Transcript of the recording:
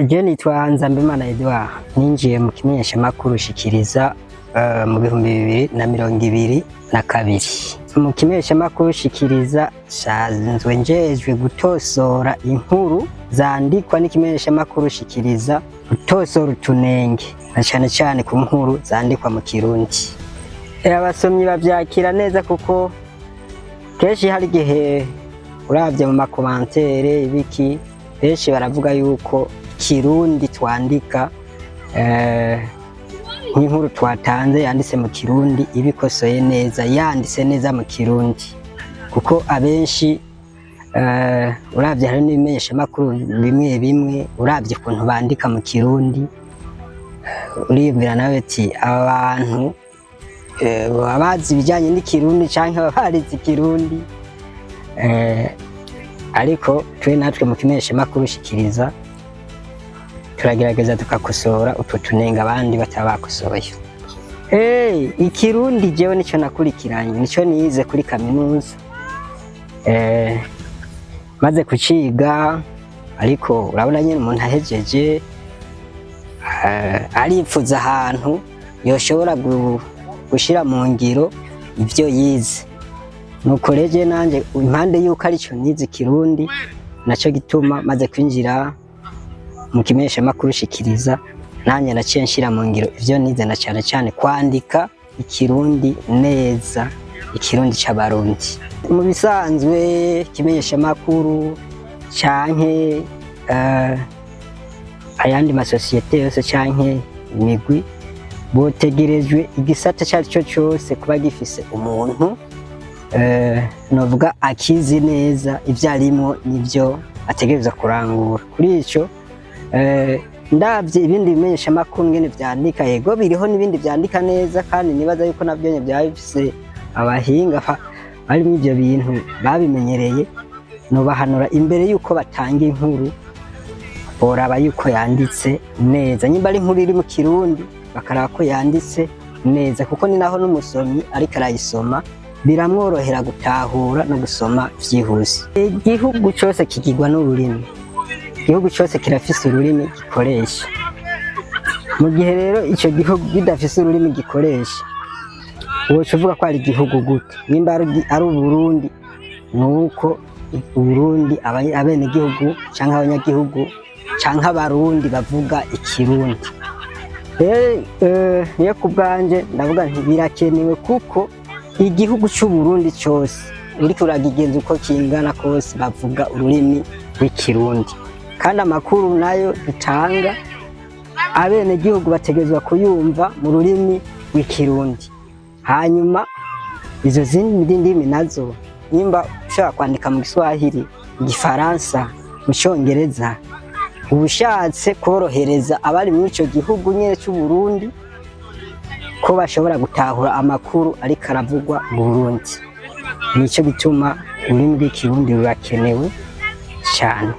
Je nitwa Nzambimana Edouard, ninjiye mu kimenyeshamakuru Shikiriza mu 2022. Mu kimenyeshamakuru Shikiriza nsanzwe njejwe gutosora inkuru zandikwa n'ikimenyeshamakuru Shikiriza, gutosora utunenge na cane cane ku nkuru zandikwa mu Kirundi. Abasomyi bavyakira neza kuko kenshi hari igihe uravye mu ma commentaires ibiki, benshi baravuga yuko Kirundi twandika, nk'inkuru twatanze yanditse mu Kirundi ibikosoye neza, yanditse neza mu Kirundi, kuko abenshi uravye hari n'ibimenyeshamakuru bimwe bimwe, uravye ukuntu bandika mu Kirundi, uriyumvira nawe ati aba bantu baba bazi ibijyanye n'Ikirundi canke baba barize Ikirundi? Ariko twe natwe mu kimenyeshamakuru Shikiriza turagerageza tukakosora utwo tunenga abandi bataba bakosoye. Ikirundi jewe nico nakurikiranye, nico nize kuri kaminuza. Maze kuciga, ariko urabona nyene umuntu ahejeje aripfuza ahantu yoshobora gushira mu ngiro ivyo yize. Nuko rero nanje impande yuko arico nize Ikirundi, naco gituma maze kwinjira mu kimenyeshamakuru Shikiriza nanjye naciye nshira mu ngiro ivyo nize, na cane cane kwandika Ikirundi neza, Ikirundi c'Abarundi. Mu bisanzwe ikimenyeshamakuru canke ayandi masosiyete yose canke imigwi botegerejwe, igisata icyo ari cyo cyose, kuba gifise umuntu novuga akizi neza ivyo arimwo n'ivyo ategerezwa kurangura. Kuri ico ndavye ibindi bimenyeshamakuru ngene vyandika, yego biriho n'ibindi vyandika neza, kandi nibaza yuko navyo nyene vyaba bifise abahinga barimwo ivyo bintu babimenyereye. Nobahanura imbere yuko batanga inkuru boraba yuko yanditse neza, nyimba ari inkuru iri mu Kirundi bakaraba ko yanditse neza, kuko ni naho n'umusomyi ariko arayisoma biramworohera gutahura no gusoma vyihuse. Igihugu cose kigirwa n'ururimi, igihugu cose kirafise ururimi gikoresha. Mu gihe rero ico gihugu kidafise ururimi gikoresha, woca uvuga ko ari igihugu gute? Nimba ari Uburundi, nuko Uburundi abenegihugu canke abanyagihugu canke Abarundi bavuga Ikirundi. Rero niyo ku bwanje ndavuga nti birakenewe, kuko igihugu c'Uburundi cose uriko uragigenza uko kingana kose bavuga ururimi rw'Ikirundi, kandi amakuru nayo dutanga abenegihugu bategerezwa kuyumva mu rurimi rw'Ikirundi. Hanyuma izo zindi ndimi nazo, nimba ushobora kwandika mu Giswahili, Igifaransa, mu Cyongereza, uba ushatse korohereza abari muri ico gihugu nyene c'Uburundi ko bashobora gutahura amakuru ariko aravugwa mu Burundi. Nico gituma ururimi rw'Ikirundi rurakenewe cyane.